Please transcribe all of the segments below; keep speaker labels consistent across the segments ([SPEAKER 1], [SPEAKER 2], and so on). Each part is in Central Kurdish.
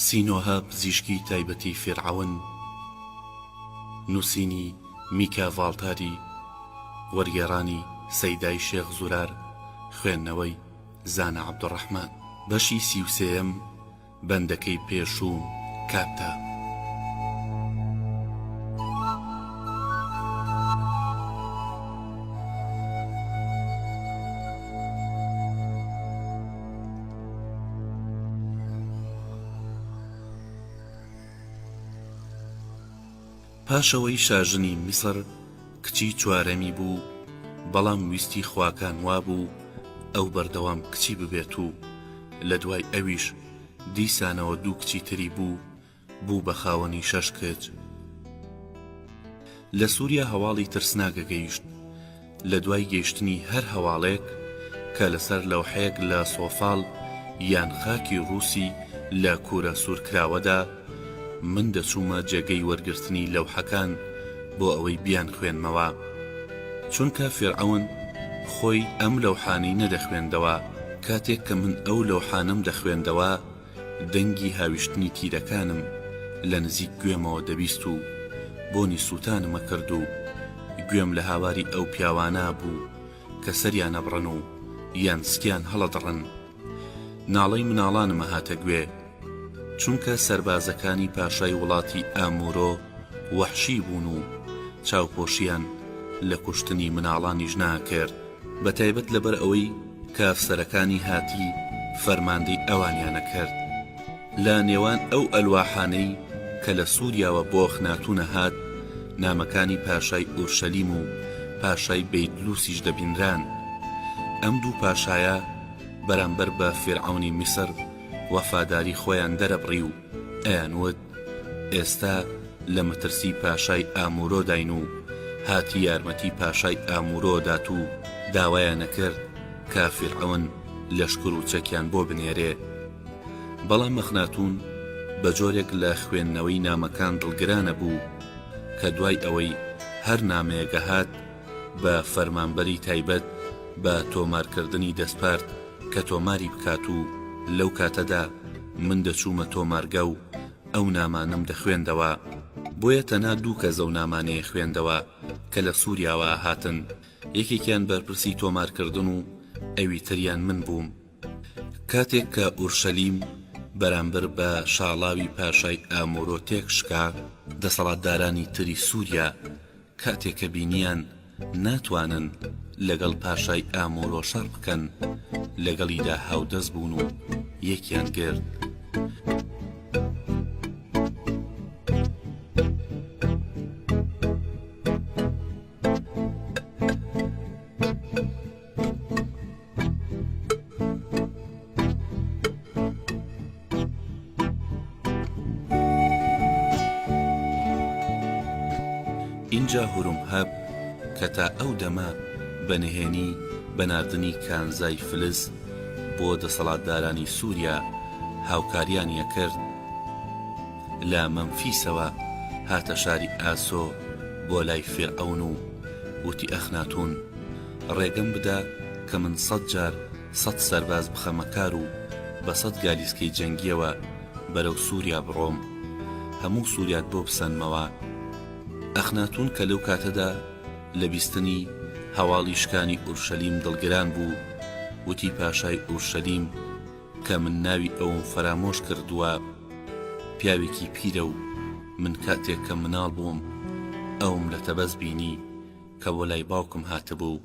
[SPEAKER 1] سینۆهە پزیشکی تایبەتی فیرعەون نووسینی میکا ڤاڵتاری وەرگێڕانی سەیدای شێخ زورار خوێندنەوەی زانا عەبدولڕەحمان بەشی سیوسێیەم بەندەکەی پێشووم کاپتا. پاش ئەوەی شاژنی میسر کچی چوارەمی بوو، بەڵام ویستی خواکان وابوو ئەو بەردەوام کچی ببێت و لە دوای ئەویش دیسانەوە دوو کچی تری بوو، بوو بە خاوەنی شەش کچ. لە سووریا هەواڵی ترسناکە گەیشت. لە دوای گەیشتنی هەر هەواڵێک کە لەسەر لەوحەیەک لە سۆفاڵ یان خاکی ڕووسی لە کوورە سوورکراوەدا، من دەچوومە جێگەی وەرگرتنی لەوحەکان بۆ ئەوەی بیانخوێنمەوە. چونکە فیرعەون خۆی ئەم لەوحانەی نەدەخوێندەوە. کاتێک کە من ئەو لەوحانەم دەخوێندەوە، دەنگی هاویشتنی تیرەکانم لە نزیک گوێمەوە دەبیست و بۆنی سووتانم ئەکرد و گوێم لە هاواری ئەو پیاوانە بوو کە سەریان ئەبڕن و یان سکیان هەڵەدڕن. ناڵەی مناڵانم ئەهاتە گوێ. چونکە سەربازەکانی پاشای وڵاتی ئامورۆ وەحشی بوون و چاوپۆشیان لە کوشتنی مناڵانیش ناکرد. بەتایبەت لەبەر ئەوەی کە ئەفسەرەکانی هاتی فەرماندەی ئەوانیان ئەکرد. لە نێوان ئەو ئەلواحانەی کە لە سووریاوە بۆ ئەخناتوون ئەهات، نامەکانی پاشای ئورشەلیم و پاشای بەیتلووسیش دەبینران. ئەم دوو پاشایە بەرامبەر بە فیرعەونی میسر وەفاداری خۆیان دەرەبڕی و ئەیانوت، ئێستا لە مەترسی پاشای ئامورۆداین و هاتی یارمەتی پاشای ئامورۆ دات و داوایان ئەکرد کە فیرعەون لەشکر و چەکیان بۆ بنێرێ. بەڵام ئەخناتون بە جۆرێک لە خوێندنەوەی نامەکان دڵگران ئەبوو کە دوای ئەوەی هەر نامەیەک ئەهات بە فەرمانبەری تایبەت بە تۆمارکردنی دەسپارد کە تۆماری بکات و لەو کاتەدا من دەچوومە تۆمارگە و ئەو نامانەم دەخوێندەوە. بۆیە تەنها دوو کەس ئەو نامانەیە خوێندەوە کە لە سووریاوە ئەهاتن، یەکێکیان بەرپرسی تۆمارکردن و ئەوی تریان من بووم. کاتێک کە ئورشەلیم بەرامبەر بە شاڵاوی پاشای ئامۆرۆ تێکشکا، دەسەڵاتدارانی تری سووریا کاتێ کە بینیان ناتوانن لەگەڵ پاشای ئامۆرۆ شەڕ بکەن، لەگەڵیدا هاودەست بوون و یەکیان گرت. ئینجا هورمهەب کە تا ئەو دەمە بە نهێنی بە ناردنی کانزای فلز بۆ دەسەڵاتدارانی سووریا هاوکاریانی ئەکرد، لە مەمفیسەوە هاتە شاری ئاسۆ بۆ لای فیرعەون و وتی ئەخناتون ڕێگەم بدە کە من سەت جار سەت سەرباز بخەمە کار و بە سەت گالیسکەی جەنگییەوە بەرەو سووریا بڕۆم هەموو سووریات بۆ بسەنمەوە. ئەخناتون کە لەو کاتەدا لە بیستنی هەواڵی شکانی ئورشەلیم دڵگران بوو، وتی پاشای ئورشەلیم کە من ناوی ئەوم فەرامۆش کردووە، پیاوێکی پیرە و من کاتێک کە مناڵ بووم ئەوم لە تەبەس بینی کە بۆ لای باوکم هاتبوو.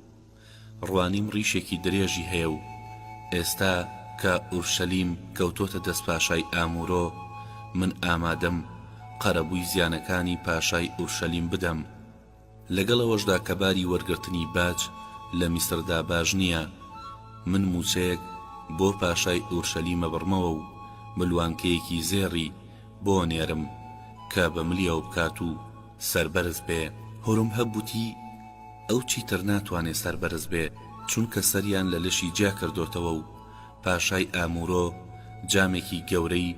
[SPEAKER 1] ڕوانیم ڕیشێکی درێژی هەیە و ئێستا کە ئورشەلیم کەوتۆتە دەست پاشای ئامورۆ، من ئامادەم قەرەبووی زیانەکانی پاشای ئورشەلیم بدەم. لەگەڵ ئەوەشدا کە باری وەرگرتنی باج لە میسردا باش نییە، من مووچەیەک بۆ پاشای ئورشەلیم ئەبڕمەوە و ملوانکەیەکی زێڕی بۆ ئەنێرم کە بە ملیەوە بکات و سەربەرز بێ. هورمهەب وتی، ئەو چیتر ناتوانێ سەربەرز بێ، چونکە سەریان لە لەشی جیا کردۆتەوە و پاشای ئامورۆ جامێکی گەورەی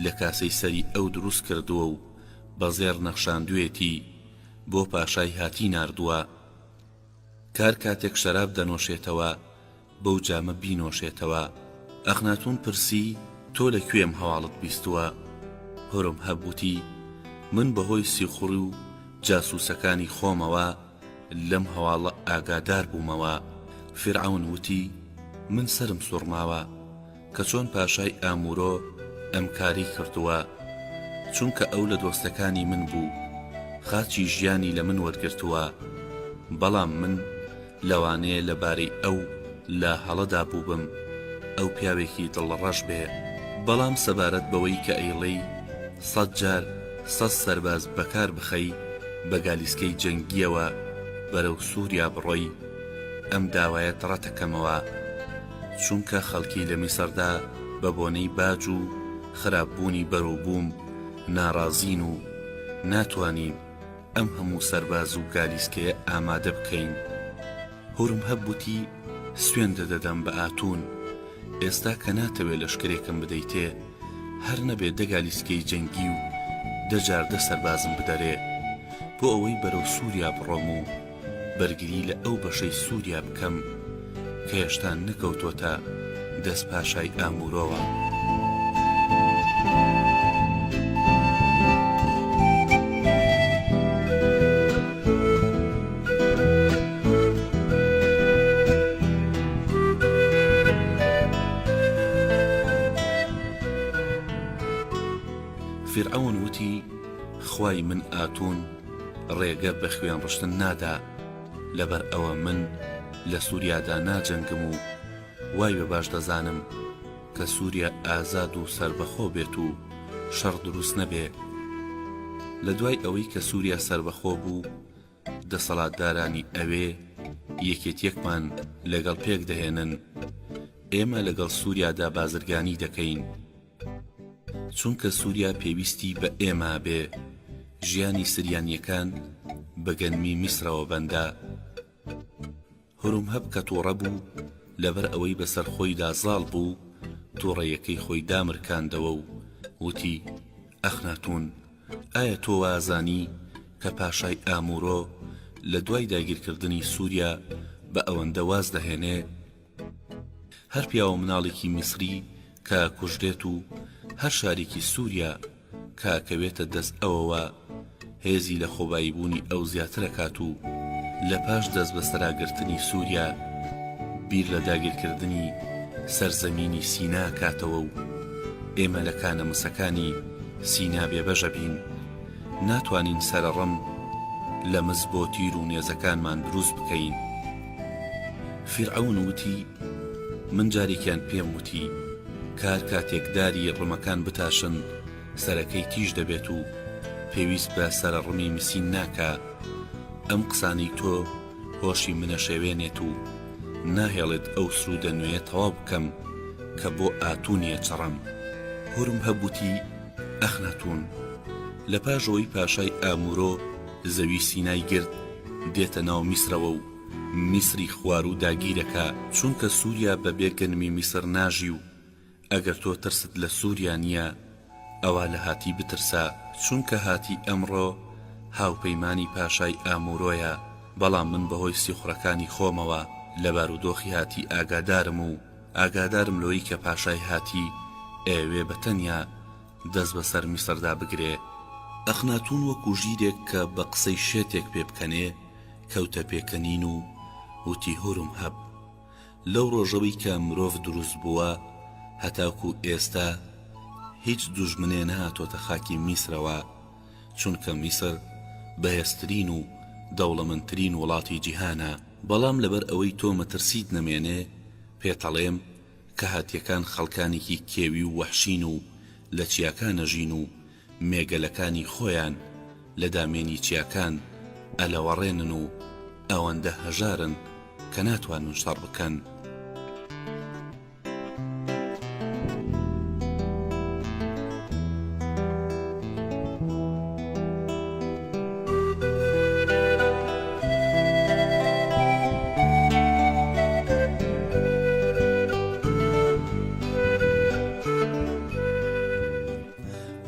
[SPEAKER 1] لە کاسەی سەری ئەو دروست کردووە و بە زێڕ نەخشاندوویەتی بۆ پاشای هاتی ناردووە. کار کاتێک شەراب دەنۆشێتەوە بەو جامە بینۆشێتەوە. ئەخناتون پرسی، تۆ لە کوێ ئەم هەواڵەت بیستووە؟ هۆرمهەب وتی، من بەهۆی سیخوڕی و جاسوسەکانی خۆمەوە لەم هەواڵە ئاگادار بوومەوە. فیرعەون وتی، من سەرم سوڕماوە کە چۆن پاشای ئامورۆ ئەم کارەی کردووە، چونکە ئەو لە دۆستەکانی من بوو، خاچی ژیانی لە من وەرگرتووە، بەڵام من لەوانەیە لە بارەی ئەو لە هەڵەدا بووبم، ئەو پیاوێکی دڵڕەش بێ. بەڵام سەبارەت بەوەی کە ئەیڵێی سەت جار سەت سەرباز بەکار بخەی بە گالیسکەی جەنگییەوە بەرەو سووریا بڕۆی، ئەم داوایەت ڕەتەکەمەوە، چونکە خەڵکی لە میسردا بە بۆنەی باج و خراپبوونی بەروبووم ناڕازین و ناتوانین ئەم هەموو سەرباز و گالیسکەیە ئامادە بکەین. هورمهەب وتی، سوێندت دەدەم بە ئاتوون، ئێستا کە ناتەوێ لەشکرێکم بدەیتێ، هەر نەبێ دە گالیسکەی جەنگی و دە جار دە سەربازم بدەرێ، بۆ ئەوەی بەرەو سووریا بڕۆم و بەرگری لە ئەو بەشەی سووریا بکەم کە هێشتا نەکەوتۆتە دەست پاشای ئامورۆوە. فیرعەون وتی، خوای من ئاتون ڕێگە بە خوێنڕشتن نادا، لەبەر ئەوە من لە سوریادا ناجەنگم و وای بە باش دەزانم کە سوریا ئازاد و سەربەخۆ بێت و شەڕ دروست نەبێ. لە دوای ئەوەی کە سوریا سەربەخۆ بوو، دەسەڵاتدارانی ئەوێ یەکێتیەکمان لەگەڵ پێک دەهێنن. ئێمە لەگەڵ سوریادا بازرگانی دەکەین. چونکە سوریا پێویستی بە ئێمە بێ، ژیانی سریانیەکان بە گەنمی میسرەوە بەندە. هورمهەب کە توڕە بوو، لەبەر ئەوەی بەسەر خۆیدا زاڵ بوو، توڕەیەکەی خۆی دامرکاندەوە و وتی، ئەخناتون، ئایا تۆ وازانی کە پاشای ئامورۆ لە دوای داگیرکردنی سوریا بە ئەوەندە واز دەهێنێ؟ هەر پیاوە مناڵێکی میسری کە ئەکوژرێت و هەر شارێکی سوریا کە ئەکەوێتە دەست ئەوەوە هێزی لەخۆباییبوونی ئەو زیاتر ئەکات و لە پاش دەستبەسەراگرتنی سوریا بیر لە داگیرکردنی سەرزەمینی سینا ئەکاتەوە و ئێمە لە کانە مسەکانی سینا بێبەش ئەبین. ناتوانین سەرەڕم لە مس بۆ تیر و نێزەکانمان دروست بکەین. فیرعەون وتی، من جارێکیان پێم وتی، کە هەر کاتێک داری ڕمەکان بتاشن سەرەکەی تیژ دەبێت و پێویست بە سەرەڕمی مسین ناکا، ئەم قسانەی تۆ هۆشی منەشێوێنێت و ناهێڵێت ئەو سروودە نوێیە تەواو بکەم کە بۆ ئاتوونیە چڕم. هورمهەب وتی، ئەخناتوون لە پاش ئەوەی پاشای ئامورۆ زەوی سینای گرت دێتە ناو میسرەوە و میسری خواروو داگیرەکا، چونکە سوریا بە بێ گەنمی میسر ناژی و ئەگەر تۆ ترست لە سوریا نیە ئەوا لە هاتی بترسە، چونکە هاتی ئەمڕۆ هاوپەیمانی پاشای ئامورۆیە، بەڵام من بەهۆی سیخوڕەکانی خۆمەوە لە بارودۆخی هاتی ئاگادارم و ئاگادارم لەوەی کە پاشای هاتی ئەیەوێ بە تەنیا دەست بەسەر میسردا بگرێ. ئەخناتوون وەکوو ژیرێک کە بە قسەی شێتێک پێ بکەنێ کەوتە پێکەنین و وتی هورمهەب لەو ڕۆژەوەی کە مرۆڤ دروست بووە هەتاکوو ئێستا هیچ دوژمنێ نەهاتۆتە خاکی میسرەوە چونکە میسر بەهێزترین و دەوڵەمەندترین وڵاتی جیهانە. بەڵام لەبەر ئەوەی تۆ مەترسیت نەمێنێ پێتەڵێم کە هاتیەکان خەڵکانێکی کێوی و وەحشین و لە چیاکان ئەژین و مێگەلەکانی خۆیان لە دامێنی چیاکان ئەلەوەڕێنن و ئەوەندە هەژارن کە ناتوانن شەڕ بکەن.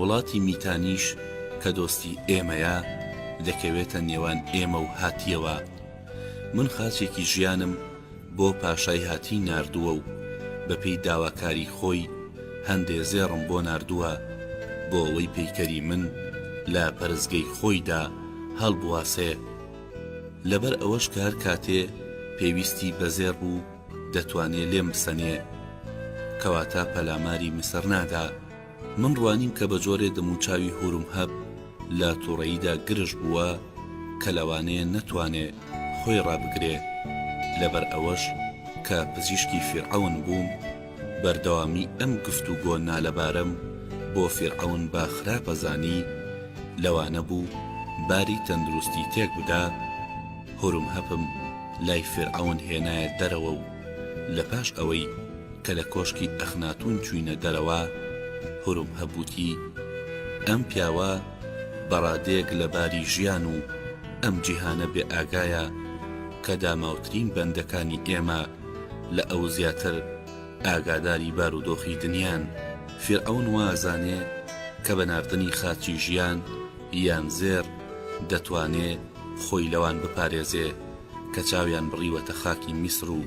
[SPEAKER 1] وڵاتی میتانیش کە دۆستی ئێمەیە دەکەوێتە نێوان ئێمە و هاتیەوە. من خاچێکی ژیانم بۆ پاشای هاتی ناردووە و بەپێی داواکاری خۆی هەندێ زێڕم بۆ ناردووە. بۆ ئەوەی پەیکەری من لە پەرستگەی خۆیدا هەڵبواسێ. لەبەر ئەوەش کە هەر کاتێ پێویستی بە زێڕ بوو دەتوانێ لێم بسەنێ. کەواتە پەلاماری میسر نادا. من ڕوانیم کە بە جۆرێ دەموچاوی هورومهەب لە توڕەییدا گرژ بووە کە لەوانەیە نەتوانێ خۆی ڕابگرێ. لەبەر ئەوەش کە پزیشکی فیرعەون بووم، بەردەوامی ئەم گفتوگۆ نالەبارەم بۆ فیرعەون بە خراپە زانی، لەوانە بوو باری تەندروستی تێک بدا، هورومهەپم لای فیرعەون هێنایە دەرەوە و لە پاش ئەوەی کە لە کۆشکی ئەخناتوون چووینە دەرەوە، هورومهەپ وتی، ئەم پیاوە بە ڕادەیەک لە باری ژیان و ئەم جیهانە بێ ئاگایە کە داماوترین بەندەکانی ئێمە لە ئەو زیاتر ئاگاداری بارودۆخی دنیان. فیرعەون وا ئەزانێ کە بە ناردنی خاچی ژیان یان زێڕ دەتوانێ خۆی لەوان بپارێزێ کە چاویان بڕیوەتە خاکی میسر و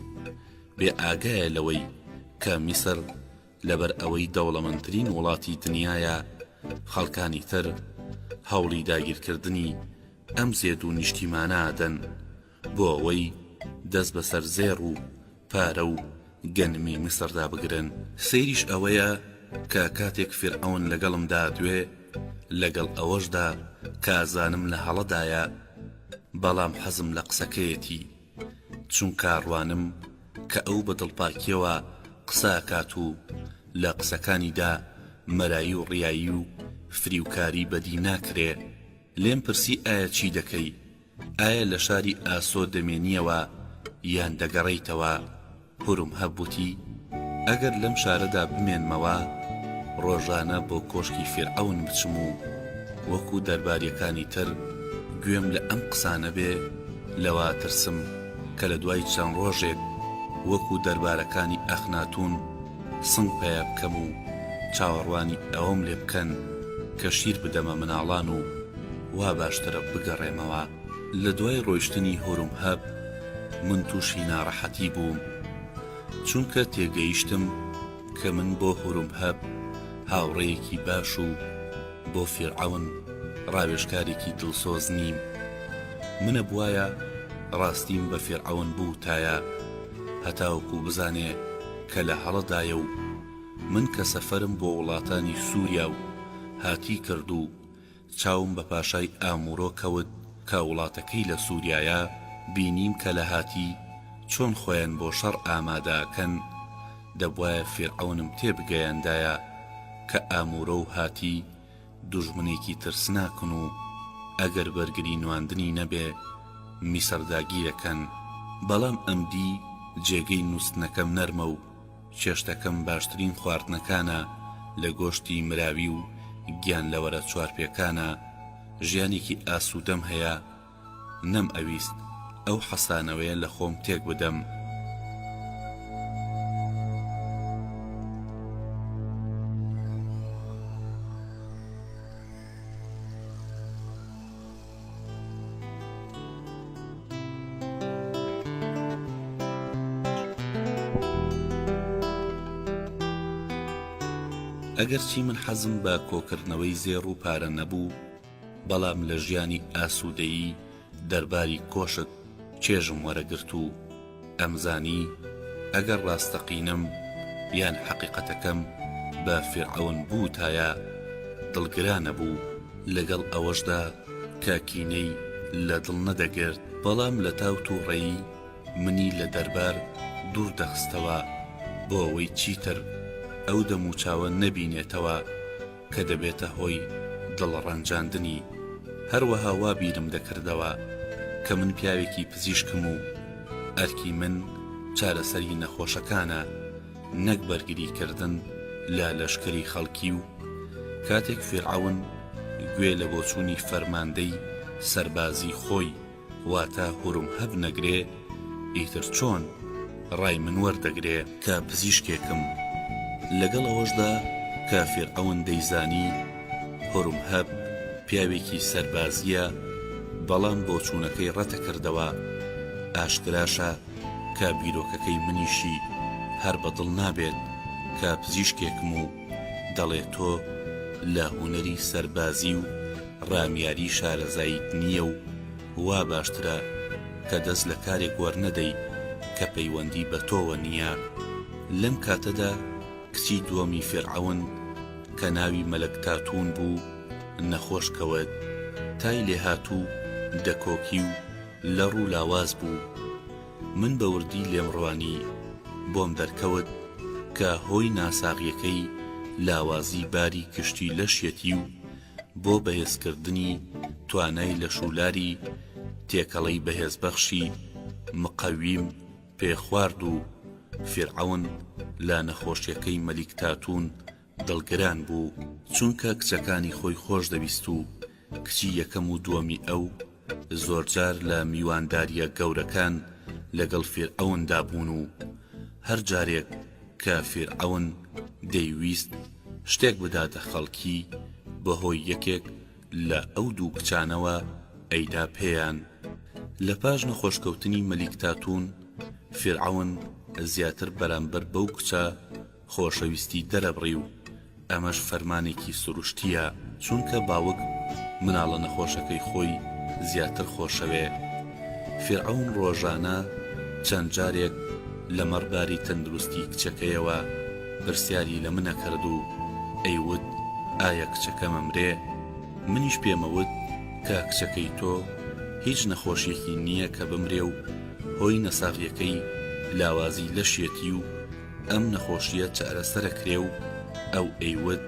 [SPEAKER 1] بێ ئاگایە لەوەی کە میسر لەبەر ئەوەی دەوڵەمەندترین وڵاتی دنیایە خەڵکانی تر هەوڵی داگیرکردنی ئەم زێد و نیشتیمانە ئەدەن بۆ ئەوەی دەست بەسەر زێڕ و پارە و گەنمی میسردا بگرن. سەیریش ئەوەیە کە کاتێک فیرعەون لەگەڵمدا ئەدوێ، لەگەڵ ئەوەشدا کە ئەزانم لە هەڵەدایە، بەڵام حەزم لە قسەکەیەتی، چونکە ئەڕوانم کە ئەو بە دڵپاکییەوە قسە ئەکات و لە قسەکانیدا مەرایی و ڕیایی و فریوکاری بەدی ناکرێ. لێم پرسی ئایا چی دەکەی؟ ئایا لە شاری ئاسۆ دەمێنییەوە یان دەگەڕێیتەوە؟ هورمهەب وتی، ئەگەر لەم شارەدا بمێنمەوە، ڕۆژانە بۆ کۆشکی فیرعەون بچم و وەکو دەربارییەکانی تر گوێم لە ئەم قسانە بێ، لەوە ئەترسم کە لە دوای چەند ڕۆژێک وەکو دەربارەکانی ئەخناتون سنگ پەیا بکەم و چاوەڕوانی ئەوەم لێ بکەن کە شیر بدەمە مناڵان و وا باشترە بگەڕێمەوە. لە دوای ڕۆیشتنی هورومهەب من تووشی ناڕەحەتی بووم، چونکە تێگەیشتم کە من بۆ هورومهەب هاوڕێیەکی باش و بۆ فیرعەون ڕاوێژکارێکی دڵسۆز نیم. من ئەبوایە ڕاستیم بە فیرعەون بووتایە هەتاوەکو بزانێ کە لە هەڵەدایە و من کە سەفەرم بۆ وڵاتانی سووریا و هاتی کرد و چاوم بە پاشای ئامورۆ کەوت کە وڵاتەکەی لە سووریایە، بینیم کە لە هاتی چۆن خۆیان بۆ شەڕ ئامادە ئەکەن، دەبوایە فیرعەونم تێ بگەیاندایە کە ئامورۆ و هاتی دوژمنێکی ترسناکن و ئەگەر بەرگری نواندنی نەبێ میسر داگیرەکەن، بەڵام ئەمدی جێگەی نوستنەکەم نەرمە و چێشتەکەم باشترین خواردنەکانە لە گۆشتی مراوی و گیانلەوەرە چوارپێکانە، ژیانێکی ئاسوودەم هەیە، نەم ئەویست ئەو حەسانەوەیە لە خۆم تێک بدەم. ئەگەرچی من حەزم بە کۆکردنەوەی زێڕ و پارە نەبوو، بەڵام لە ژیانی ئاسوودەیی دەرباری کۆشک چێژم وەرەگرت و ئەمزانی ئەگەر ڕاستەقینەم یان حەقیقەتەکەم بە فیرعەون بووتایە دڵگرانەبوو، لەگەڵ ئەوەشدا کە کینەی لە دڵ نەدەگرت، بەڵام لە تاو تووڕەیی منی لە دەربار دوور دەخستەوە بۆ ئەوەی چیتر ئەو دەموچاوە نەبینێتەوە کە دەبێتە هۆی دڵ ڕەنجاندنی، هەروەها وا بیرم دەکردەوە کە من پیاوێکی پزیشکم و ئەرکی من چارەسەری نەخۆشەکانە نەک بەرگری کردن لە لەشکری خەڵکی و کاتێک فیرعەون گوێ لە بۆچوونی فەرماندەی سەربازی خۆی واتە هورمهەب نەگرێ ئیتر چۆن ڕای من وەردەگرێ؟ کە پزیشکێکم. لەگەڵ ئەوەشدا کە فیرعەون دەیزانی هورمهەب پیاوێکی سەربازییە بەڵام بۆچوونەکەی ڕەتەکردەوە، ئاشکراشە کە بیرۆکەکەی منیشی هەر بە دڵ نابێت کە پزیشکێکم و دەڵێ تۆ. لە هونەری سەربازی و ڕامیاری شارەزاییت نییە و وا باشترە کە دەست لە کارێک وەرنەدەی کە پەیوەندی بە تۆوە نییە. لەم کاتەدا کچی دووەمی فیرعەون کە ناوی مەلەک تاتوون بوو نەخۆش کەوت، تای لێهات و دەکۆکی و لەڕ و لاواز بوو. من بە وردی لێم ڕوانی، بۆم دەرکەوت کە هۆی ناساغیەکەی لاوازی باری گشتی لەشیەتی و بۆ بەهێزکردنی توانای لەشولاری تێکەڵەی بەهێزبەخشی مقەویم پێ خوارد و فیرعەون لە نەخۆشیەکەی مەلیک تاتوون دڵگران بوو، چونکە کچەکانی خۆی خۆش دەویست و کچی یەکەم و دووەمی ئەو زۆرجار لە میواندارییە گەورەکان لەگەڵ فیرعەوندا بوون و هەر جارێک کە فیرعەون دەیویست شتێک بداتە خەڵکی بەهۆی یەکێک لە ئەو دوو کچانەوە ئەیدا پێیان. لە پاش نەخۆشکەوتنی مەلیک تاتوون، فیرعەون زیاتر بەرامبەر بەو کچە خۆشەویستی دەرەبڕی و ئەمەش فەرمانێکی سروشتییە، چونکە باوک مناڵە نەخۆشەکەی خۆی زیاتر خۆشەوێ. فیرعەون ڕۆژانە چەند جارێک لەمەڕ باری تەندروستی کچەکەیەوە پرسیاری لە من ئەکرد و ئەیوت ئایا کچەکەم ئەمرێ؟ منیش پێمەوت کە کچەکەی تۆ هیچ نەخۆشیەکی نییە کە بمرێ و هۆی نەساغیەکەی لاوازی لەشیەتی و ئەم نەخۆشیە چارەسەرەکرێ و ئەو ئەیوت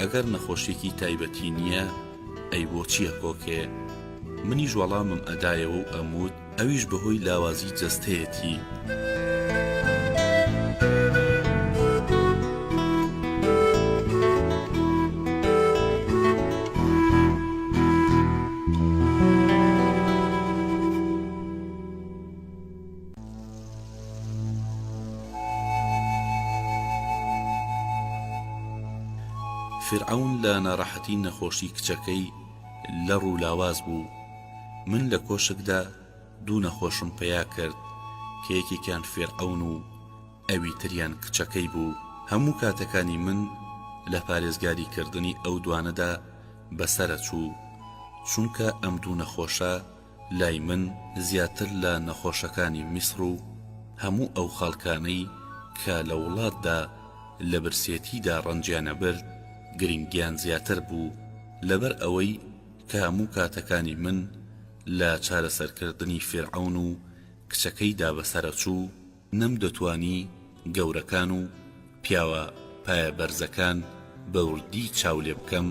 [SPEAKER 1] ئەگەر نەخۆشیەکی تایبەتی نیە ئەی بۆچی ئەکۆکێ؟ منیش وەڵامم ئەدایەوە و ئەموت ئەویش بەهۆی لاوازی جەستەیەتی. فیرعەون لە ناڕەحەتی نەخۆشی کچەکەی لەڕ و لاواز بوو، من لە کۆشکدا دوو نەخۆشم پەیا کرد کە یەکێکیان فیرعەون و ئەوی تریان کچەکەی بوو، هەموو کاتەکانی من لە پارێزگاری کردنی ئەو دوانەدا بەسەرەچوو، چونکە ئەم دوو نەخۆشە لای من زیاتر لە نەخۆشەکانی میسر و هەموو ئەو خەڵکانەی کە لە وڵاتدا لە برسێتیدا ڕەنجیان ئەبرد گرنگیان زیاتر بوو لەبەر ئەوەی کە هەموو کاتەکانی من لە چارەسەرکردنی فیرعەون و کچەکەیدا بەسەرەچوو نەمدەتوانی گەورەکان و پیاوە پایەبەرزەکان بە وردی چاو لێ بکەم،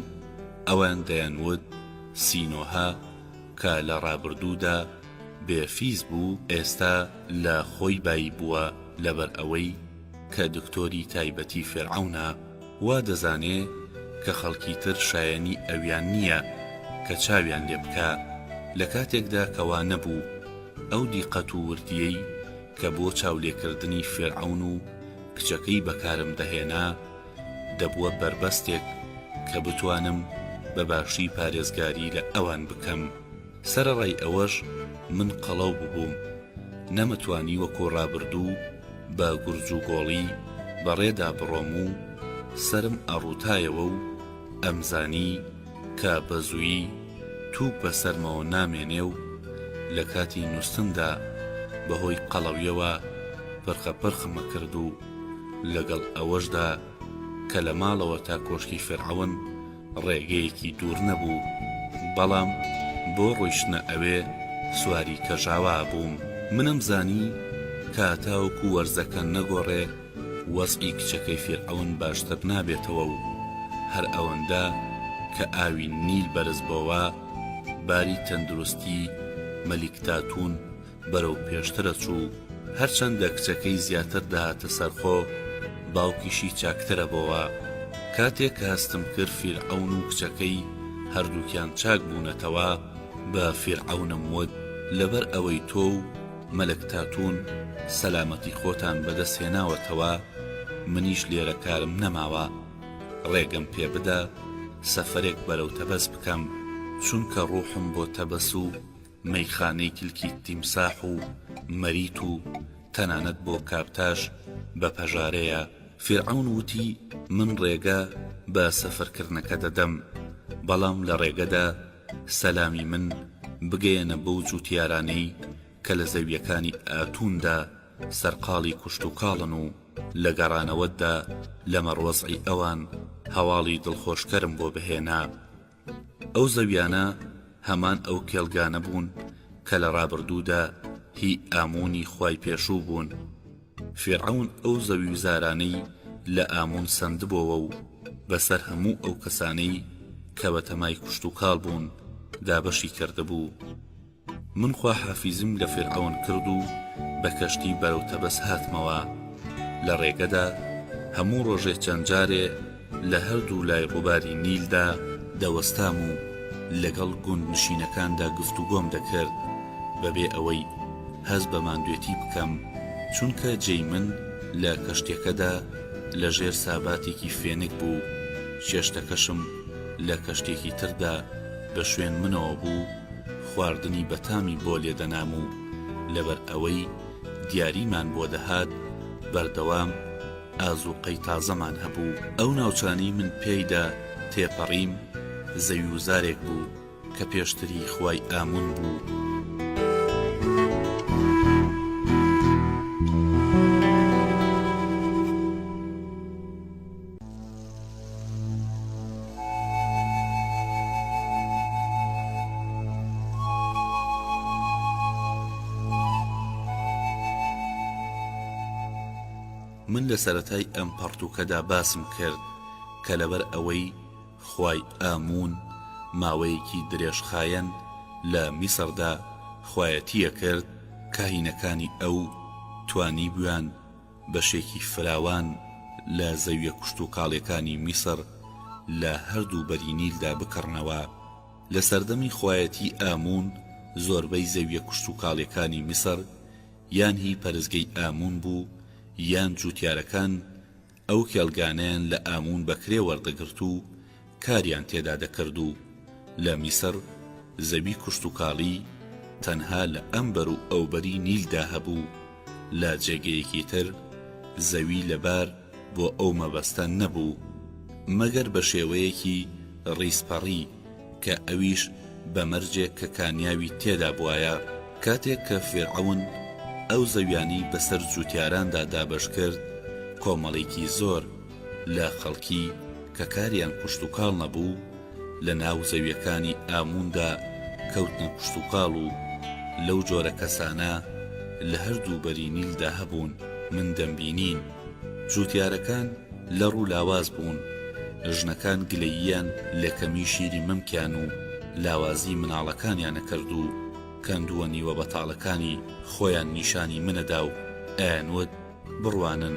[SPEAKER 1] ئەوان دەیانوت سینۆهە کە لە ڕابردوودا بێ فیز بوو ئێستا لە خۆی بایی بووە لەبەر ئەوەی کە دکتۆری تایبەتی فێرعەونە وا دەزانێ کە خەڵکی تر شایەنی ئەویان نییە کە چاویان لێ بکا لە کاتێکدا کە وا نەبوو ئەو دیقەت و وردییەی کە بۆ چاولێکردنی فێرعەون و کچەکەی بەکارم دەهێنا، دەبووە بەربەستێک کە بتوانم بە باشی پارێزگاری لە ئەوان بکەم. سەرەڕای ئەوەش من قەڵەو ببووم، نەمەتوانی وەکو ڕابردوو بە گورجوگۆڵی بە ڕێدا بڕۆم و سەرم ئەڕووتایەوە و ئەمزانی کە بە زوویی تووک بە سەرمەوە نامێنێ و لە کاتی نووستندا بە هۆی قەڵەویەوە پرخە پرخم ئەکرد و لەگەڵ ئەوەشدا کە لە ماڵەوە تا کۆشکی فیرعەون ڕێگەیەکی دوور نەبوو بەڵام بۆ ڕۆیشتنە ئەوێ سواری کەژاوە بووم. منم زانی کە تاوەکو وەرزەکە نەگۆڕێ وەزعی کچەکەی فیرعەون باشتر نابێتەوە و هەر ئەوەندە کە ئاوی نیل بەرز بۆوە باری تەندروستی مەلیک تاتون بەرەو پێشترەچوو، هەرچەندە کچەکەی زیاتر دەهاتە سەرخۆ باوکیشی چاکترەبۆوە. کاتێک کە هەستم کرد فیرعەون و کچەکەی هەردووکیان چاک بوونەتەوە بە فیرعەونم وت لەبەر ئەوەی تۆ و مەلەک تاتون سەلامەتی خۆتان بەدەست هێناوەتەوە منیش لێرە کارم نەماوە ڕێگەم پێ بدە سەفەرێک بەرەو تەبەس بکەم چونکە ڕوحم بۆ تەبەس و مەیخانەی کلکی تیمساح و مەریت و تەنانەت بۆ کاپتاش بە پەژارەیە. فیرعەون وتی، من ڕێگە بە سەفەرکردنەکە دەدەم، بەڵام لە ڕێگەدا سەلامی من بگەیەنە بەو جووتیارانەی کە لە زەوییەکانی ئاتووندا سەرقاڵی کوشتوکاڵن و لە گەڕانەوەتدا لەمەڕ وەزعی ئەوان هەواڵی دڵخۆشکەرم بۆ بهێنە. ئەو زەویانە هەمان ئەو کێڵگانە بوون کە لە ڕابردوودا هی ئاموونی خوای پێشوو بوون. فیرعەون ئەو زەویوزارانەی لە ئاموون سەندبۆوە و بەسەر هەموو ئەو کەسانەی کە بەتەمای کوشتوکاڵ بوون دابەشی کردبوو. من خواحافیزیم لە فیرعەون کرد و بە کەشتی بەرەو تەبەس هاتمەوە. لە ڕێگەدا هەموو ڕۆژێ چەند جارێ لە هەردوو لای ڕووباری نیلدا دەوەستام و لەگەڵ گوندنشینەکاندا گفتوگۆم دەکرد بەبێ ئەوەی هەست بە ماندوێتی بکەم، چونکە جێی من لە کەشتیەکەدا لە ژێر ساباتێکی فێنک بوو، چێشتەکەشم لە کەشتیەکی تردا بە شوێن منەوە بوو، خواردنی بەتامی بۆ لێدەنام و لەبەر ئەوەی دیاریمان بۆ دەهات بەردەوام ئازووقەی تازەمان هەبوو. ئەو ناوچانەی من پێیدا تێپەڕیم زەویوزارێک بوو کە پێشتر هی خوای ئامون بوو. من لە سەرەتای ئەم پەڕتووکەدا باسم کرد کە لەبەر ئەوەی خوای ئاموون ماوەیەکی درێژخایەن لە میسڕدا خوایەتییەکرد، کاهینەکانی ئەو توانیبوویان بەشێکی فراوان لە زەویە کشتوکاڵیەکانی میسڕ لە هەردوو بەری نیلدا بکڕنەوە. لە سەردەمی خوایەتی ئاموون زۆربەی زەویە کشتوکاڵیەکانی میسڕ یان هی پەرستگەی ئاموون بوو یان جوتیارەکان ئەو کێڵگانەیان لە ئاموون بە کرێ وەردەگرت و کاریان تێدا دەکرد و لە میسر زەوی کوشتوکاڵی تەنها لە ئەم بەر و ئەوبەری نیلدا هەبوو، لە جێگەیەکی تر زەوی لەبار بۆ ئەو مەبەستە نەبوو، مەگەر بە شێوەیەکی ڕیزپەڕی کە ئەویش بە مەرجێک کە کانیاوی تێدا بوایە. کاتێک کە فیرعەون ئەو زەویانەی بەسەر جوتیاراندا دابەش کرد، کۆمەڵێکی زۆر لە خەڵکی کە کاریان کوشتوکاڵ نەبوو، لە ناو زەویەکانی ئامووندا کەوتنە کوشتوکاڵ و لەو جۆرە کەسانە لە هەردوو بەری نیلدا هەبوون، من دەمبینین. جوتیارەکان لەڕ و لاواز بوون، ژنەکان گلەییان لە کەمی شیری مەمکیان و لاوازی مناڵەکانیان ئەکرد و کەندووە نیوە بەتاڵەکانی خۆیان نیشانی منەدا و ئەیانوت، بڕوانن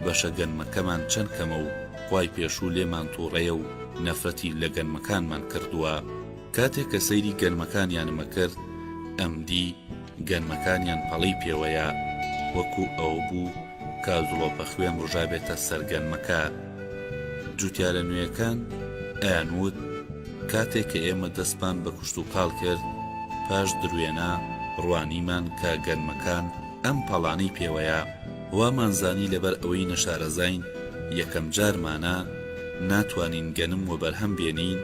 [SPEAKER 1] بەشە گەنمەکەمان چەند کەمە و خوای پێشوو لێمان توڕەیە و نەفرەتی لە گەنمەکانمان کردووە. کاتێک کە سەیری گەنمەکانیانم ئەکرد ئەمدی گەنمەکانیان پەڵەی پێوەیە، وەکو ئەوە بوو کە دڵۆپە خوێن ڕژابێتە سەر گەنمەکە. جوتیارە نوێیەکان ئەیانوت کاتێک کە ئێمە دەستمان بە کوشتوکاڵ کرد پاش دروێنە ڕوانیمان کە گەنمەکان ئەم پەڵانەی پێوەیە، وامان زانی لەبەر ئەوەی نەشارەزاین یەکەم جارمانە ناتوانین گەنم وەبەرهەم بێنین،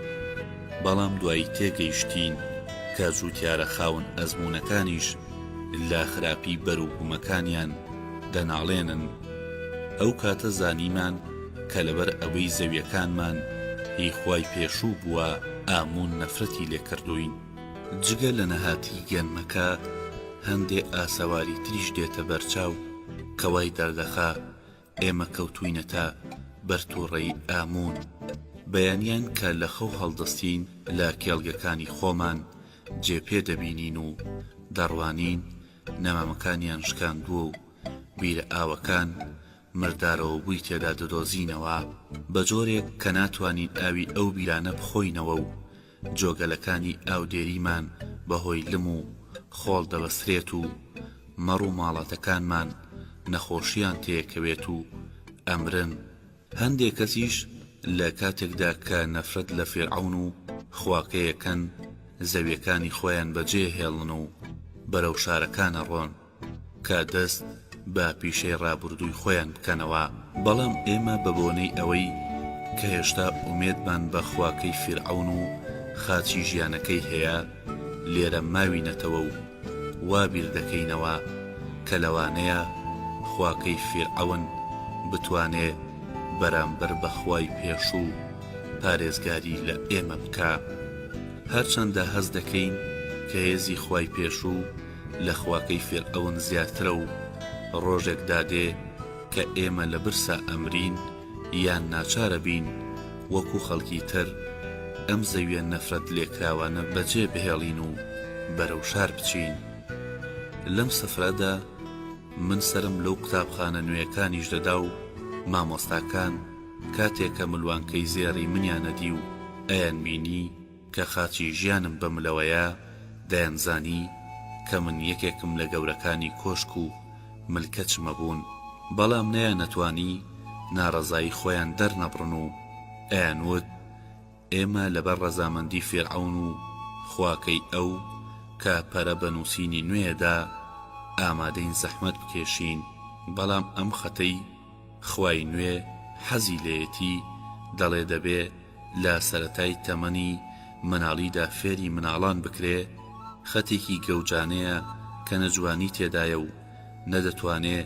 [SPEAKER 1] بەڵام دوایی تێگەیشتین کە جوتیارە خاوەن ئەزموونەکانیش لە خراپی بەروبوومەکانیان دەناڵێنن، ئەو کاتە زانیمان کە لەبەر ئەوەی زەویەکانمان هی خوای پێشوو بووە ئاموون نەفرەتی لێکردووین. جگە لە نەهاتی گەنمەکە هەندێ ئاسەواری تریش دێتە بەرچاو کە وای دەردەخا ئێمە کەوتووینەتە بەر تووڕەیی ئاموون. بەیانیان کە لە خەو هەڵدەستین لە کێڵگەکانی خۆمان جێ پێ دەبینین و دەڕوانین نەمامەکانیان شکاندووە و بیرە ئاوەکان مردارەوەبووی تێدا دەدۆزینەوە بە جۆرێک کە ناتوانین ئاوی ئەو بیرانە بخۆینەوە و جۆگەلەکانی ئاودێریمان بە هۆی لم و خۆڵ دەبەسترێت و مەڕ و ماڵاتەکانمان نەخۆشیان تێکەوێت و ئەمرن. هەندێ کەسیش لە کاتێکدا کە نەفرەت لە فیرعەون و خواکەیەکەن زەویەکانی خۆیان بەجێ هێڵن و بەرەو شارەکان ئەڕۆن کە دەست بە پیشەی ڕابوردووی خۆیان بکەنەوە. بەڵام ئێمە بە بۆنەی ئەوەی کە هێشتا ئومێدمان بە خواکەی فیرعەون و خاچی ژیانەکەی هەیە، لێرە ماوینەتەوە و وا بیر دەکەینەوە کە لەوانەیە خواکەی فیرعەون بتوانێ بەرامبەر بە خوای پێشوو پارێزگاری لە ئێمە بکا. هەرچەندە هەست دەکەین کە هێزی خوای پێشوو لە خواکەی فیرعەون زیاترە و ڕۆژێک دادێ کە ئێمە لە برسا ئەمرین یان ناچارە بین وەکو خەڵکی تر ئەم زەویە نەفرەت لێکراوانە بەجێ بهێڵین و بەرەو شار بچین. لەم سەفرەدا من سەرم لەو قوتابخانە نوێیەکانیش دەدا و مامۆستاکان کاتێ کە ملوانکەی زێڕی منیان ئەدی و ئەیانبینی کە خاچی ژیانم بە ملەوەیە دەیانزانی کە من یەکێکم لە گەورەکانی کۆشک و ملکەچم ئەبوون بەڵام نەیانەتوانی ناڕەزایی خۆیان دەرنەبڕن و ئەیانوت ئێمە لەبەر ڕەزامەندی فیرعەون و خواکەی ئەو کە پەرە بە نووسینی نوێ دا ئامادەین زەحمەت بکێشین بەڵام ئەم خەتەی خوای نوێ حەزی لێیەتی دەڵێ دەبێ لە سەرەتای تەمەنی مناڵیدا فێری مناڵان بکرێ خەتێکی گەوجانەیە کە نە جوانی تێدایە و نە دەتوانێ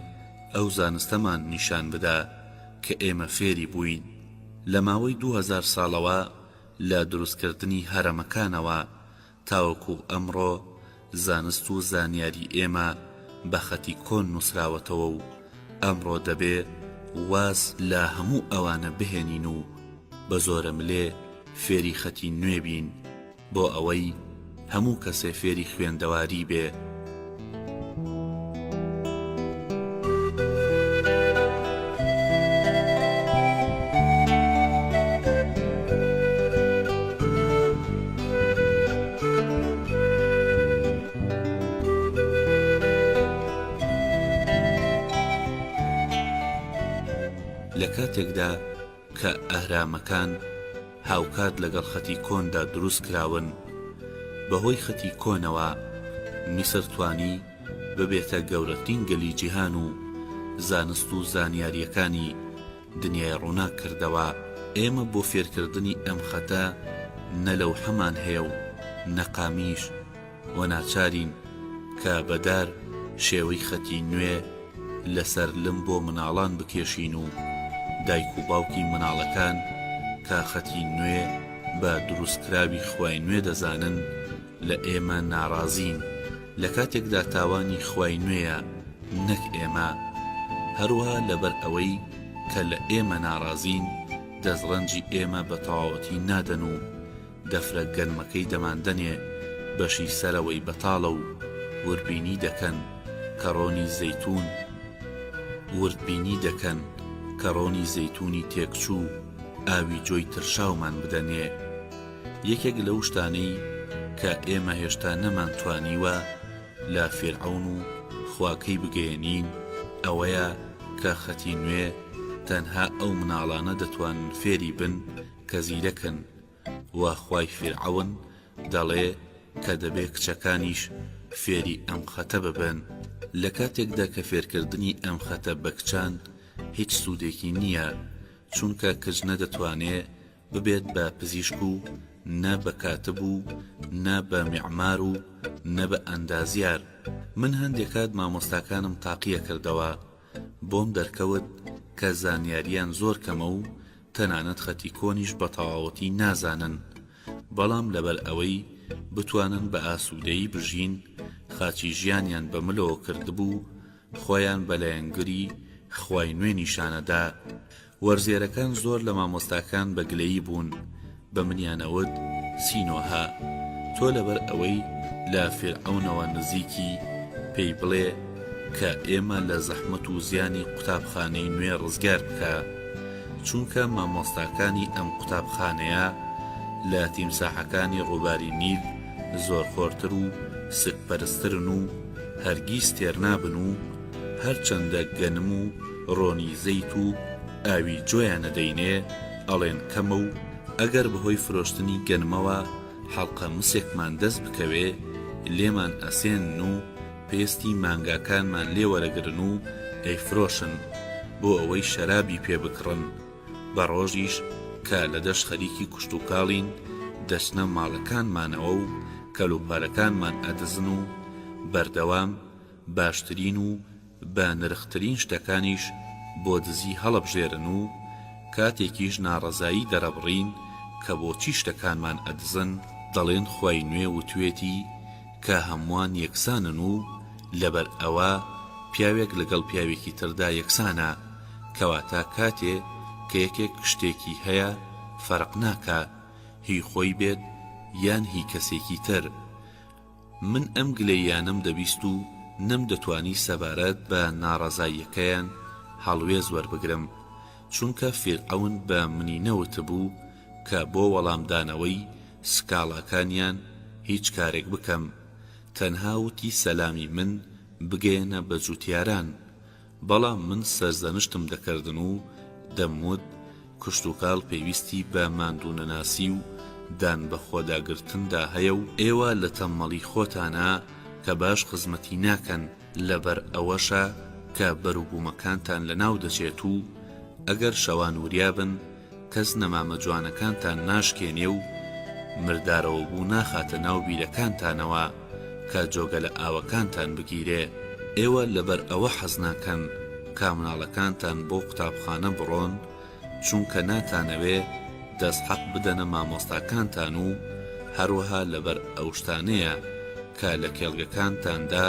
[SPEAKER 1] ئەو زانستەمان نیشان بدا کە ئێمە فێری بووین لە ماوەی 2000 ساڵەوە لە دروستکردنی هەرەمەکانەوە تاوەکو ئەمڕۆ زانست و زانیاری ئێمە بە خەتی کۆن نووسراوەتەوە و ئەمڕۆ دەبێ واز لە هەموو ئەوانە بهێنین و بە زۆرەملێ فێری خەتی نوێ بین بۆ ئەوەی هەموو کەسێ فێری خوێندەواری بێ. لە کاتێکدا کە ئەهرامەکان هاوکات لەگەڵ خەتی کۆندا دروست کراون، بەهۆی خەتی کۆنەوە میسر توانی ببێتە گەورەترین گەلی جیهان و زانست و زانیارییەکانی دنیای ڕووناک کردەوە. ئێمە بۆ فێرکردنی ئەم خەتە نە لەوحەمان هەیە و نە قامیش و ناچارین کە بە دار شێوەی خەتی نوێ لەسەر لم بۆ مناڵان بکێشین و دایک و باوکی مناڵەکان کە خەتی نوێ بە دروستکراوی خوای نوێ دەزانن لە ئێمە ناڕازین لە کاتێکدا تاوانی خوای نوێیە نەک ئێمە هەروەها لەبەر ئەوەی کە لە ئێمە ناڕازین دەستڕەنجی ئێمە بە تەواوەتی نادەن و دەفرە گەنمەکەی دەماندەنێ بەشی سەرەوەی بەتاڵە و وردبینی دەکەن کە ڕۆنی زەیتوون وردبینی دەکەن کە ڕۆنی زەیتوونی تێکچوو ئاوی جۆی ترشاومان بدەنێ. یەکێک لەو شتانەی کە ئێمە هێشتا نەمانتوانیوە لە فیرعەون و خواکەی بگەیەنین ئەوەیە کە خەتی نوێ تەنها ئەو مناڵانە دەتوانن فێری بن کە زیرەکن و خوای فیرعەون دەڵێ کە دەبێ کچەکانیش فێری ئەم خەتە ببن لە کاتێکدا کە فێرکردنی ئەم خەتە بە کچان هیچ سوودێکی نییە چونکە کچ نەدەتوانێ ببێت بە پزیشک و نە بە کاتب و نە بە میعمار و نە بە ئەندازیار. من هەندێ کات مامۆستاکانم تاقیەکردەوە، بۆم دەرکەوت کە زانیاریان زۆر کەمە و تەنانەت خەتی کۆنیش بە تەواوەتی نازانن، بەڵام لەبەر ئەوەی بتوانن بە ئاسوودەیی بژین، خاچی ژیانیان بە ملەوە کردبوو، خۆیان بە لایەنگری خوای نوێ نیشانەدا. وەرزێرەکان زۆر لە مامۆستاکان بە گلەیی بوون، بە منیان ئەوت، سینۆهە، تۆ لەبەر ئەوەی لە فیرعەونەوە نزیکی، پێی بڵێ کە ئێمە لە زەحمەت و زیانی قوتابخانەی نوێ ڕزگار بکا، چونکە مامۆستاکانی ئەم قوتابخانەیە لە تیمساحەکانی ڕووباری نیل زۆرخۆرتر و سکپەرستترن و هەرگیز تێر نابن و هەرچەندە گەنم و ڕۆنی زەیت و ئاوی جۆیان ئەدەینێ ئەڵێن کەمە و ئەگەر بەهۆی فرۆشتنی گەنمەوە حەڵقە مسێکمان دەست بکەوێ لێمان ئەسێنن و پێستی مانگاکانمان لێ وەرەگرن و ئەیفرۆشن. بۆ ئەوەی شەرابی پێ بکڕن، بە ڕۆژیش کە لە دەشت خەریکی کوشتوکاڵین دەچنە ماڵەکانمانەوە و کەلوپەلەکانمان ئەدزن و بەردەوام باشترین و بە نرخترین شتەکانیش بۆ دزی هەڵەبژێرن و کاتێکیش ناڕەزایی دەرەبڕین کە بۆچی شتەکانمان ئەدزن، دەڵێن خوای نوێ وتوێتی کە هەمووان یەکسانن و لەبەر ئەوە پیاوێک لەگەڵ پیاوێکی تردا یەکسانە، کەواتە کاتێ کە یەکێک شتێکی هەیە فەرق ناکا هی خۆی بێت یان هی کەسێکی تر. من ئەم گلەییانەم دەبیست و نەمدەتوانی سەبارەت بە ناڕەزاییەکەیان هەڵوێست وەربگرم، چونکە فیرعەون بە منی نەوتبوو کە بۆ وەڵامدانەوەی سکاڵاکانیان هیچ کارێک بکەم، تەنها وتی سەلامی من بگەیەنە بە جوتیاران. بەڵام من سەرزەنشتم دەکردن و دەموت کشتوکاڵ پێویستی بە ماندوونەناسی و دان بەخۆداگرتندا هەیە و ئێوە لە تەممەڵی خۆتانە کە باش خزمەتی ناکەن، لەبەر ئەوەشە کە بەروبوومەکانتان لەناو دەچێت و ئەگەر شەوان وریا بن کەس نەمامە جوانەکانتان ناشکێنێ و مردارەوەبوو ناخاتە ناو بیرەکانتانەوە کە جۆگەلە ئاوەکانتان بگیرێ. ئێوە لەبەر ئەوە حەز ناکەن کا مناڵەکانتان بۆ قوتابخانە بڕۆن چونکە ناتانەوێ دەست حەق بدەنە مامۆستاکانتان و هەروەها لەبەر ئەوشتانەیە کە لە کێڵگەکانتاندا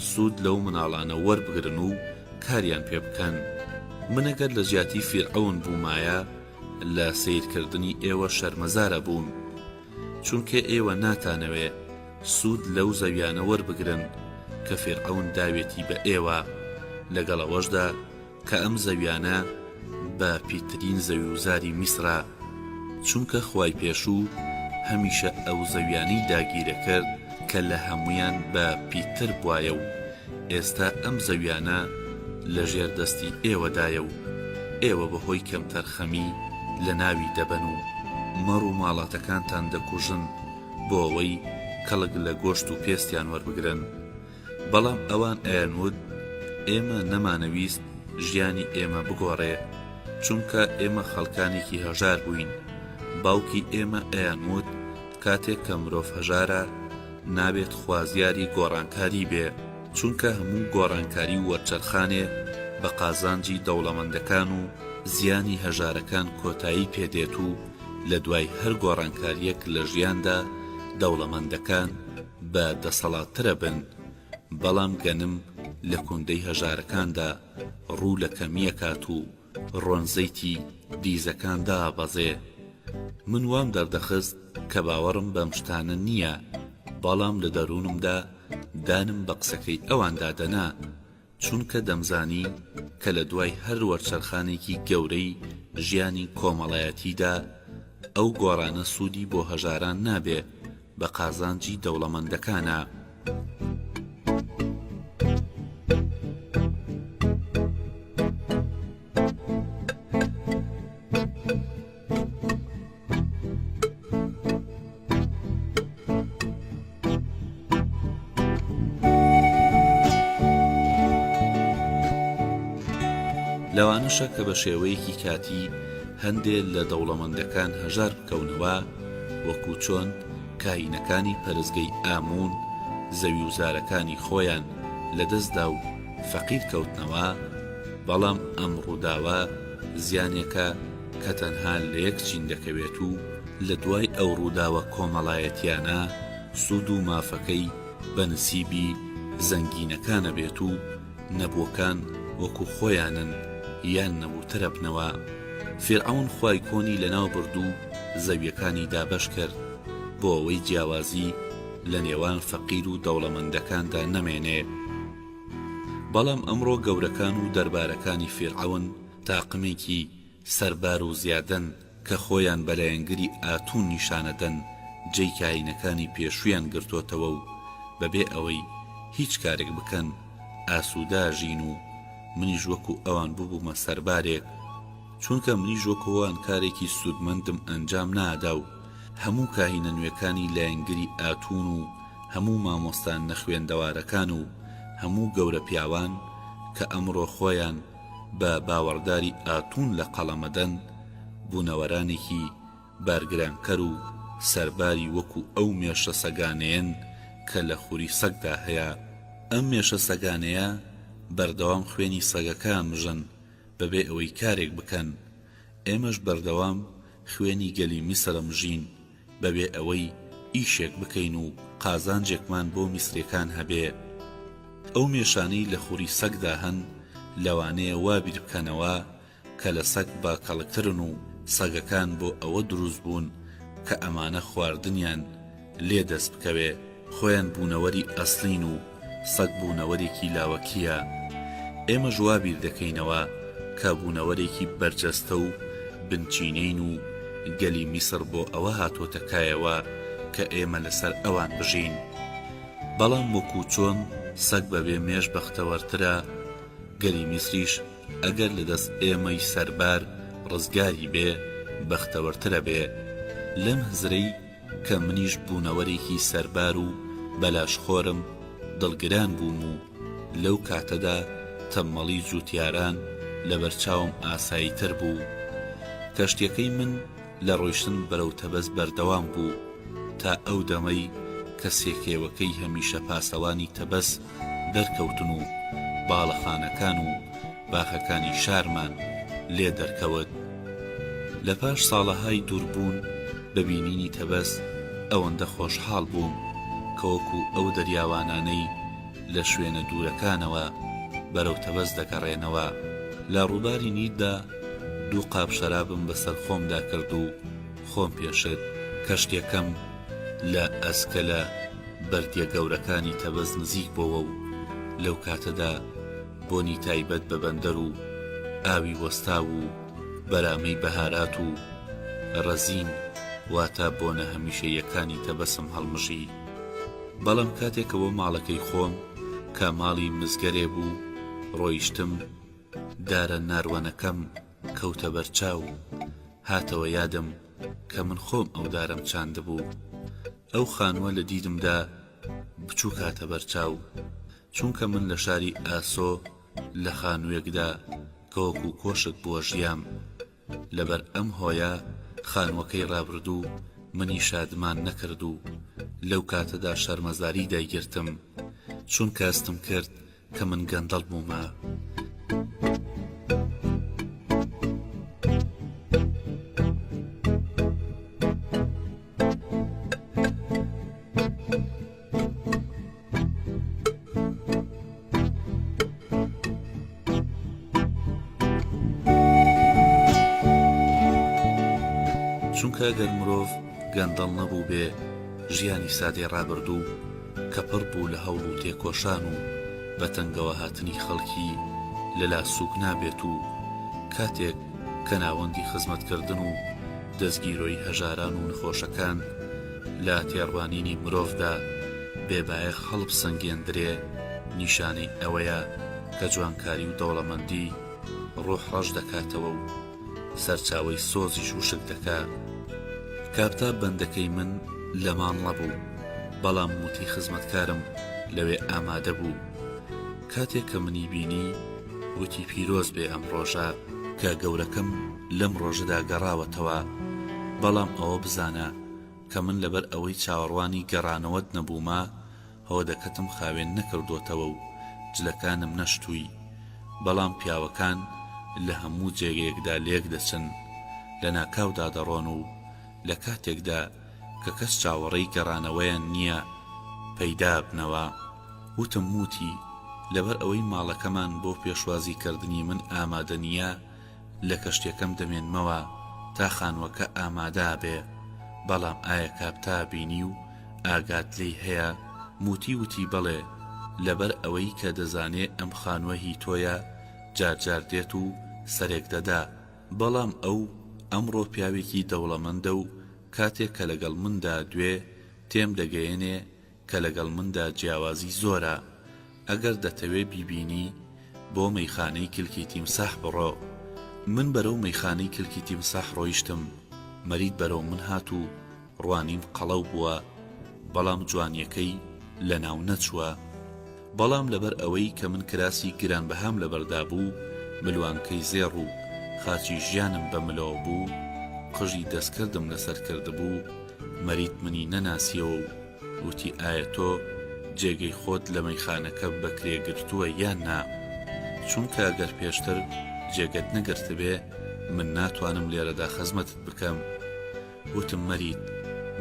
[SPEAKER 1] سوود لەو مناڵانە وەربگرن و کاریان پێ بکەن. من ئەگەر لە جیاتی فیرعەون بوومایە لە سەیرکردنی ئێوە شەرمەزار ئەبووم، چونکە ئێوە ناتانەوێ سوود لەو زەویانە وەربگرن کە فیرعەون داوێتی بە ئێوە، لەگەڵ ئەوەشدا کە ئەم زەویانە بە پیتترین زەویوزاری میسرە، چونکە خوای پێشوو هەمیشە ئەو زەویانەی داگیرەکرد کە لە هەموویان بە پیتتر بوایە و ئێستا ئەم زەویانە لە ژێر دەستی ئێوەدایە و ئێوە بە هۆی کەمتەرخەمی لە ناوی دەبەن و مەڕ و ماڵاتەکانتان دەکوژن بۆ ئەوەی کەڵک لە گۆشت و پێستیان وەربگرن. بەڵام ئەوان ئەیانوت ئێمە نەمانەویست ژیانی ئێمە بگۆڕێ چونکە ئێمە خەڵکانێکی هەژار بووین باوکی ئێمە ئەیانوت کاتێک کە مرۆڤ هەژارە نابێت خوازیاری گۆڕانکاری بێ چونکە هەموو گۆڕانکاری و وەرچەرخانێ بە قازانجی دەوڵەمەندەکان و زیانی هەژارەکان کۆتایی پێ دێت و لە دوای هەر گۆڕانکاریەک لە ژیاندا دەوڵەمەندەکان بە دەسەڵاتترە بن، بەڵام گەنم لە کوندەی هەژارەکاندا ڕوو لە کەمییەکات و ڕۆن زەیتی دیزەکان دابەزێ. من وام دەردەخست کە باوەڕم بەم شتانە نییە، بەڵام لە دەروونمدا دانم بە قسەکەی ئەواندا دەنا. چونکە دەمزانی کە لە دوای هەر وەرچەرخانێکی گەورەی ژیانی کۆمەڵایەتیدا ئەو گۆڕانە سوودی بۆ هەژاران نابێ بە قازانجی دەوڵەمەندەکانە. لەوانەشە کە بە شێوەیەکی کاتی هەندێ لە دەوڵەمەندەکان هەژار بکەونەوە، وەکو چۆن کاهینەکانی پەرستگەی ئاموون زەویوزارەکانی خۆیان لەدەستدا و فەقیر کەوتنەوە، بەڵام ئەم ڕووداوە زیانێکە کە تەنها لە یەک چین دەکەوێت و لە دوای ئەو ڕووداوە کۆمەڵایەتیانە سوود و مافەکەی بە نسیبی زەنگینەکانە بێت و نەبووەکان وەکو خۆیانن یان نەبووترەبنەوە. فیرعەون خوای کۆنی لەناو برد و زەویەکانی دابەش کرد بۆ ئەوەی جیاوازی لە نێوان فەقیر و دەوڵەمەندەکاندا نەمێنێ. بەڵام ئەمڕۆ گەورەکان و دەربارەکانی فیرعەون تاقمێکی سەربار و زیادەن کە خۆیان بە لایەنگری ئاتوون نیشانەدەن جێی کاهینەکانی پێشوویان گرتۆتەوە و بەبێ ئەوەی هیچ کارێک بکەن ئاسوودە ئەژین و منیش وەکو ئەوان ببوومە سەربارێک چونکە منیش وەکو ئەوان کارێکی سوودمەندم ئەنجام نادا و هەموو کاهینە نوێکانی لایەنگری ئاتوون و هەموو مامۆستا نەخوێندەوارەکان و هەموو گەورە پیاوان کە ئەمڕۆ خۆیان. بە باوەڕداری ئاتوون لە قەڵەمەدەن، بوونەوەرانێکی بارگرانکەر و سەرباری وەکو ئەو مێشە سەگانەیەن کە لە خوری سەگدا هەیە. ئەم مێشە سەگانەیە بەردەوام خوێنی سەگەکە ئەمژن بەبێ ئەوەی کارێک بکەن. ئێمەش بەردەوام خوێنی گەلی میسر ئەمژین بەبێ ئەوەی ئیشێک بکەین و قازانجێکمان بۆ میسریەکان هەبێ. ئەو مێشانەی لە خوری سەگدا هەن لەوانەیە وا بیر بکەنەوە کە لە سەگ باکەڵکترن و سەگەکان بۆ ئەوە دروست بوون کە ئەمانە خواردنیان لێ دەست بکەوێ، خۆیان بوونەوەری ئەسڵین و سەگ بوونەوەرێکی لاوەکییە. ئێمەش وا بیر دەکەینەوە کە بوونەوەرێکی بەرجەستە و بنچینەین و گەلی میسڕ بۆ ئەوە هاتۆتە کایەوە کە ئێمە لەسەر ئەوان بژین. بەڵام وەکوو چۆن سەگ بەبێ مێش بەختەوەرترە، گەلی میسریش ئەگەر لە دەست ئێمەی سەربار ڕزگاری بێ بەختەوەرترە بێ. لەم هزرەی کە منیش بوونەوەرێکی سەربار و بەلاشخۆرم دڵگران بووم و لەو کاتەدا تەممەڵی جووتیاران لەبەر چاوم ئاساییتر بوو. کەشتییەکەی من لە ڕۆیشتن بەرەو تەبەس بەردەوام بوو تا ئەو دەمەی کە سێکێوەکەی هەمیشە پاسەوانی تەبەس دەرکەوتن و باڵەخانەکان و باخەکانی شارمان لێ دەرکەوت. لە پاش ساڵەهای دووربوون بە بینینی تەبەس ئەوەندە خۆشحاڵ بووم کە وەکوو ئەو دەریاوانانەی لە شوێنە دوورەکانەوە بەرەو تەبەس دەگەڕێنەوە. لە ڕووباری نیلدا دوو قاپ شەرابم بەسەر خۆمدا کرد و خۆم پێ شت. کەشتیەکەم لە ئەسکەلە بەردیە گەورەکانی تەبەس نزیک بۆوە و لەو کاتەدا بۆنی تایبەت بە بەندەر و ئاوی وەستاو و بەرامەی بەهارات و ڕەزین واتە بۆنە هەمیشەییەکانی تەبەسم هەڵمژی. بەڵام کاتێ کە بۆ ماڵەکەی خۆم کە ماڵی مزگەرێ بوو ڕۆیشتم، دارە ناروەنەکەم کەوتە بەر چاو، هاتەوە یادم کە من خۆم ئەو دارەم چاندبوو. ئەو خانووە لە دیدمدا بچووک هاتە بەر چاو، چونکە من لە شاری ئاسۆ لە خانوویەکدا کە وەکوو کۆشک بووە ژیام. لەبەر ئەم هۆیە خانووەکەی ڕابردوو منی شادمان نەکرد و لەو کاتەدا شەرمەزاری دایگرتم، چونکە هەستم کرد کە من گەندەڵ بوومە. چونکە گەر مرۆڤ گەندەڵ نەبووبێ ژیانی سادەی ڕابردوو کە پڕ بوو لە هەوڵ و تێکۆشان و بە تەنگەوە هاتنی خەڵکی لەلا سووک نابێت و کاتێک کە ناوەندی خزمەتکردن و دەستگیرۆی هەژاران و نەخۆشەکان لە تێڕوانینی مرۆڤدا بێ بایەخ هەڵبسەنگێندرێ نیشانەی ئەوەیە کە جوانکاری و دەوڵەمەندی ڕۆح ڕەش دەکاتەوە و سەرچاوەی سۆزیش وشک دەکا. کاپتا بەندەکەی من لە ماڵ نەبوو، بەڵام موتی خزمەتکارم لەوێ ئامادە بوو. کاتێک کە منی بینی وتی پیرۆز بێ ئەم ڕۆژە کە گەورەکەم لەم ڕۆژەدا گەڕاوەتەوە، بەڵام ئەوە بزانە کە من لەبەر ئەوەی چاوەڕوانی گەڕانەوەت نەبوومە هۆدەکەتم خاوێن نەکردۆتەوە و جلەکانم نەشتووی، بەڵام پیاوەکان لە هەموو جێگەیەکدا لێک دەچن، لەناکاودا دەڕۆن و لە کاتێکدا کە کەس چاوەڕێی گەڕانەوەیان نییە پەیدابنەوە. وتم موتی، لەبەر ئەوەی ماڵەکەمان بۆ پێشوازی کردنی من ئامادە نییە، لە کەشتیەکەم دەمێنمەوە تا خانووەکە ئامادە بێ، بەڵام ئایا کاپتا بینی و ئاگات لێی هەیە؟ موتی وتی بەڵێ، لەبەر ئەوەی کە دەزانێ ئەم خانووە هی تۆیە جار جار دێت و سەرێک دەدا، بەڵام ئەو ئەمڕۆ پیاوێکی دەوڵەمەندە و کاتێک کە لەگەڵ مندا دوێ تێم دەگەیەنێ کە لەگەڵ مندا جیاوازی زۆرە، ئەگەر دەتەوێ بیبینی بۆ مەیخانەی کلکی تیمساح بڕۆ. من بەرەو مەیخانەی کلکی تیمساح ڕۆیشتم، مەرید بەرەو من هات و ڕوانیم قەڵەو بووە، بەڵام جوانیەکەی لەناو نەچووە. بەڵام لەبەر ئەوەی کە من کراسی گرانبەهام لەبەردا بوو، ملوانکەی زێڕ و خاچی ژیانم بە ملەوە بوو، قژی دەستکردم لەسەر کردبوو، مەریت منی نەناسیەوە و وتی ئایا تۆ جێگەی خۆت لە مەیخانەکە بە کرێ گرتووە یان نا؟ چونکە گەر پێشتر جێگەت نەگرتبێ من ناتوانم لێرەدا خزمەتت بکەم. وتم مەریت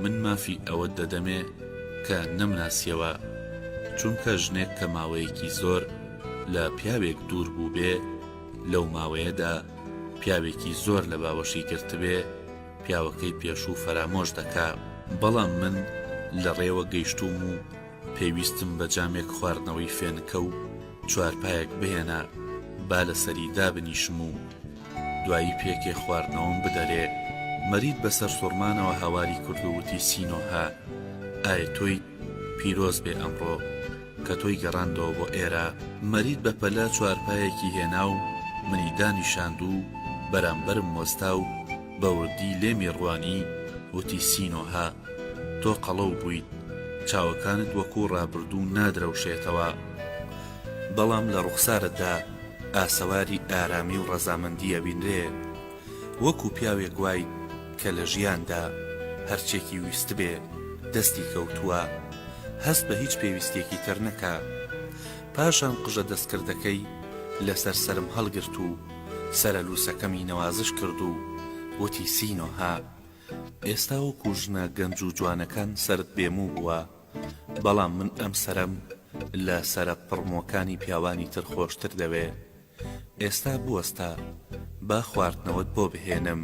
[SPEAKER 1] من مافی ئەوەت دەدەمێ کە نەمناسیەوە، چونکە ژنێک کە ماوەیەکی زۆر لە پیاوێک دوور بووبێ لەو ماوەیەدا پیاوێکی زۆر لە باوەشی گرتبێ پیاوەکەی پێشوو فەرامۆش دەکا. بەڵام من لە ڕێوە گەیشتووم و پێویستم بە جامێک خواردنەوەی فێنکە و چوارپایەک بهێنە با لەسەری دابنیشم و دوایی پێکێ خواردنەوەم بدەرێ. مەرید بە سەرسوڕمانەوە هاواری کرد و وتی سینۆهە ئایا تۆیت؟ پیرۆز بێ ئەمڕۆ کە تۆی گەڕاندەوە بۆ ئێرە. مەرید بە پەلە چوارپایەکی هێنا و منی دانیشاند و بەرامبەرم وەستا و بە وردی لێمی ڕوانی وتی سینۆهە تۆ قەڵەو بوویت، چاوەکانت وەکوو ڕابردوو نادرەوشێتەوە، بەڵام لە ڕوخسارتدا ئاسەواری ئارامی و ڕەزامەندی ئەبینرێ. وەکوو پیاوێک وایت کە لە ژیاندا هەرچێکی ویستبێ دەستی کەوتووە، هەست بە هیچ پێویستییەکی تر نەکا. پاشان قژە دەستکردەکەی لەسەر سەرم هەڵگرت و سەرە لووسەکەمی نەوازش کرد و وتی سینۆهە، ئێستا وەکوو ژنە گەنج و جوانەکان سەرت بێ موو بووە، بەڵام من ئەم سەرەم لە سەرە پڕ مووەکانی پیاوانی تر خۆشتر دەوێ. ئێستا بوەستە با خواردنەوەت بۆ بهێنم.